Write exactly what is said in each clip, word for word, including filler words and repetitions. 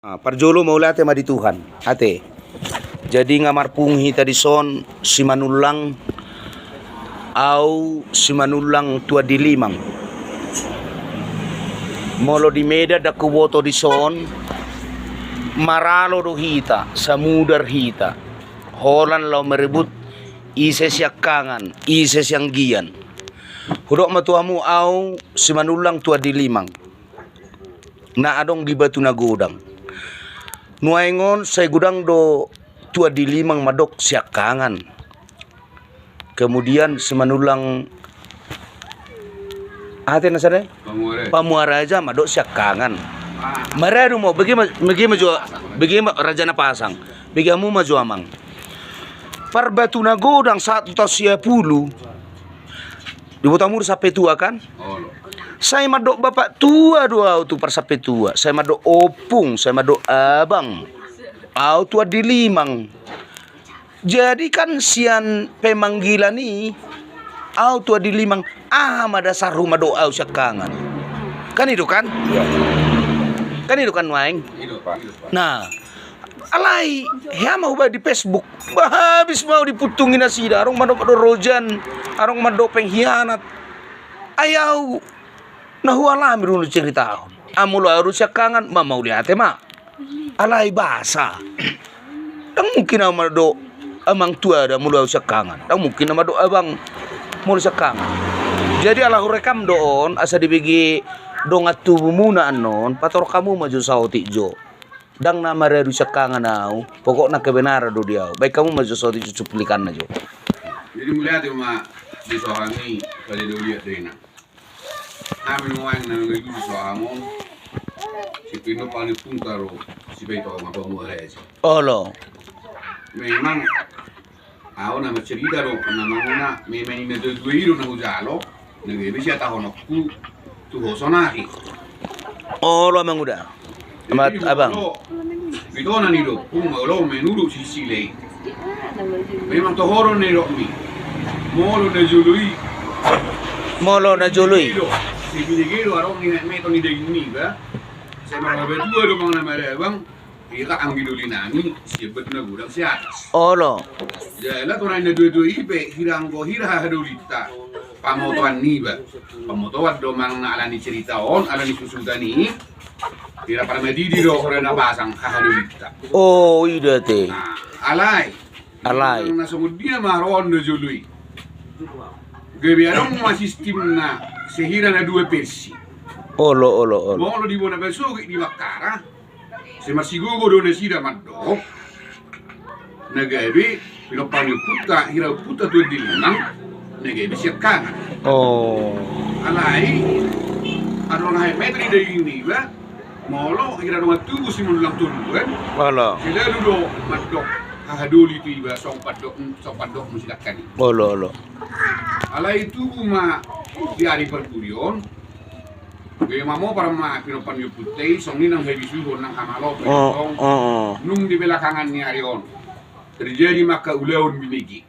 Ah, parjolo mauliate ma di Tuhan. Ate. Jadi nga marpungu hita dison Simanullang, au Simanullang tu Andi Limang. Molo di Medan ndang huboto dison, maralo do hita, samudar hita. Holan laho marebut ise siangkangan, ise sianggian. Hudok ma tu hamu, au Simanullang tu Andi Limang. Na adong di Batu Nagodang. Nuaeng on sai godang do tu Andi Limang mandok siangkangan. Kemudian Simanullang, ate na sada? Pamuaraja. Pamuaraja mandok siangkangan. Maradu ma, bege ma, bege ma jo, bege ma Raja Napasang. Bege hamu ma jo amang. Par Batu Nagodang sahat tu taon sia pulu. Diboto hamu do sampetua kan? Olo. Sai mandok bapak tua do au tu parsampetua, sai mandok ompung, sai mandok abang. Au tu Andi Limang. Jadi kan sian pemanggilan i, au tu Andi Limang, aha ma dasarhu mandok au siangkangan? Kan i do kan? Kan i do kan nuaeng? I do, Pak. Nah, alai hea ma hubaen di Facebook, bah, habis ma au dipuntungi nasida, adong mandok mandok rojan, adong mandok pengkhianat. Ai au na hualami do na huceritahon. Ai molo au do siangkangan, ma mauliate ma. Alai basa. Ndang mungkin au mandok amang tua da molo au siangkangan. Ndang mungkin au mandok abang molo siangkangan. Jadi ala hurekam do on, asa dibege dongan tubumuna annon, patorang hamu ma jo saotik jo. Ndang na maradu siangkangan au, pokokna kebenaran do di au. Baen hamu ma jo saotik jo cuplikanna jo. Jadi mauliate ma di so hami, pala do liat dena. Hami nuaeng na mangadu di so hami on, si Pinompar ni Ompunta do, si Paitonga Pamuaraja. Olo. Memang Au na mancerita do, na mangona, memang i na dua-dua i do na hujalo, na gabe siatahononku tu ho sonari. Olo, Amang Uda. Amat abang. Jadi, molo, bitonan i do, pung molo menurut sisila i. Memang toho do na nidokmi. Molo na jolo i. Molo na jolo i. Binege do, si binege do, adong ni meto ni daging niba. Sai marhabadua do manang na marabang. Hira anggi doli nami, sian Batu Nagodang si atas. Olo. Jala tonai na dua-dua i pe, hira anggo hira hahadolinta. Pamotoan niba. Pamotoan do manang na ala ni cerita on, ala ni susutan i. Hira parmadidi do, hira na pasang hahadolinta. O, i do ate. Nah, alai. Alai. Na songon dia ma ro on do jolo i. Gabe adong ma sistimna, sehira na dua versi. Olo, olo, olo. Molo di bona pasogit di Bakkara. Sai marsigogo do nasida mandok. Na gabe, pinompar ni ompunta, hira ompunta tu Andi Limang, na gabe siangkangan. O. Alai, adong na hepet ni daging niba, molo, hira dongan tubu Simanullang Toluan. Olo. Selalu do mandok, hahadoli tu iba, songon pandok, songon pandok musida kan i. Olo, olo. Alai tubu ma, di ari pardurion, Gabe mamopar ma pinompar ni ompunta i, songon i nang habisuhon nang hamaloon. O, o, o. Nung di belakangan ni ari on. Terjadi ma angka ulaon binege.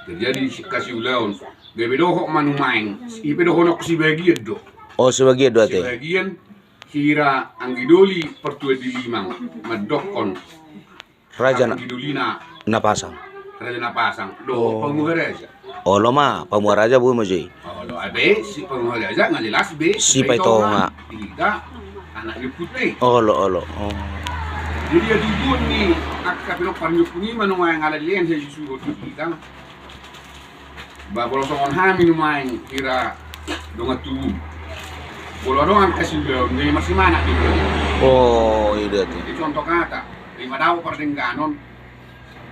Terjadi angka siulaon. Gabe dohot ma nuaeng. I pe dohononku sebagian do. O, sebagian do ate. Sebagian hira anggi doli partua Andi Limang. Mandokkon. Raja na, anggi doli na pasang. Raja na pasang. Do, o. Pamuaraja. Olo ma, Pamuaraja boi ma jo i. Olo, abe, si Pamuaraja, nga jelas be. Si Paitonga. Paitonga. Hita, anak ni ompunta i. Olo, olo. O. Jadi, ia tujuan ni, angka pinompar ni ompu i, manang ala dilean, saya susu, hita. Ba, molo songon hami nuaeng hira dongan tubu. Molo adong angka siulaon, gabe marsimanat do. O, i do ate. Jadi contoh hata, lima dao pardengganon.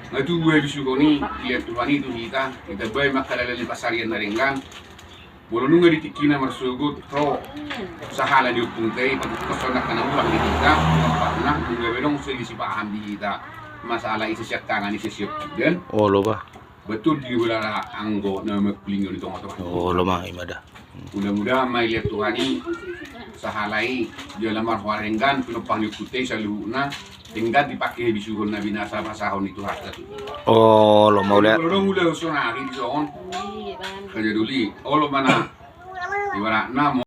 Nga tubu habisuhon i, dilean Tuhan i tu hita, hita baen ma angka dalan ni pansarian na denggan. Molo nunga di tingkina marsogot, ro sahala ni ompunta i, patut kosondak na urang di hita, parna, nunga be adong selisih paham di hita. Masalah ise siangkangan, ise siampudan. Olo ba. Betul di hulala anggo na mangkulingi on di tonga-tonga. Olo ma, i ma da. Mudah-mudahan ma dilean Tuhan i, sahala i, jala marhoa denggan, pinompar ni ompunta i saluhutna, denggan dipake habisuhon na binasa pasahon ni Tuhanta tu. Olo, mauliate. Molo adong ulaon sonari dison. Raja doli, olo ma na. Ibaratna,